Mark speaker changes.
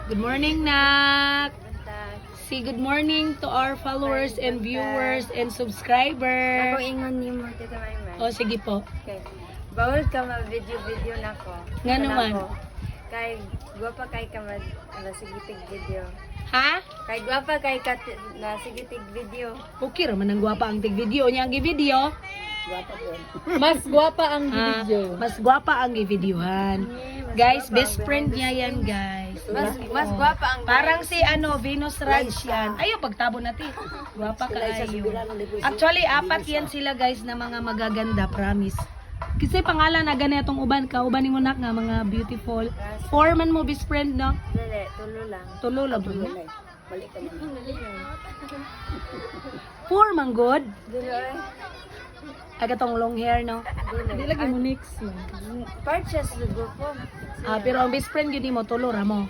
Speaker 1: Good morning, nak. Say good morning to our followers and viewers and subscriber.
Speaker 2: Ako ingon nimo, Tita Maymay.
Speaker 1: O, sige po.
Speaker 2: Okay. Bawal ka ma-video-video nako.
Speaker 1: Nga naman?
Speaker 2: Kanako. Kay gwapa kay ka ma nasigitig video.
Speaker 1: Ha?
Speaker 2: Kay gwapa kay ka nasigitig video.
Speaker 1: Okay raman ang gwapa ang tig-video niya ang gi-video.
Speaker 3: Mas gwapa ang
Speaker 1: Ah,
Speaker 3: video.
Speaker 1: mas gwapa ang gi-videohan.
Speaker 2: Mas
Speaker 1: Guys,
Speaker 2: gwapa
Speaker 1: best
Speaker 2: ang
Speaker 1: friend
Speaker 2: behind the
Speaker 1: niya yan, guys.
Speaker 2: Mas gwapa ang
Speaker 1: Parang si ano, Venus Raj yan. Ayo, pagtabo natin. Gwapa ka ayo. Actually, apat yan sila, guys, na mga magaganda, promise. Kasi pangalan na ganitong uban ka, uban ni nak nga mga beautiful. Four man mo best friend, no?
Speaker 2: Dili, tulo lang.
Speaker 1: Tulo lang ba? Four man good.
Speaker 2: Dili oy.
Speaker 1: Ay katong long hair, no?
Speaker 2: Dili.
Speaker 3: Di lagi mo next.
Speaker 2: Part siya sa grupo.
Speaker 1: Ah, pero ang best friend gyud nimo tulo ra mo.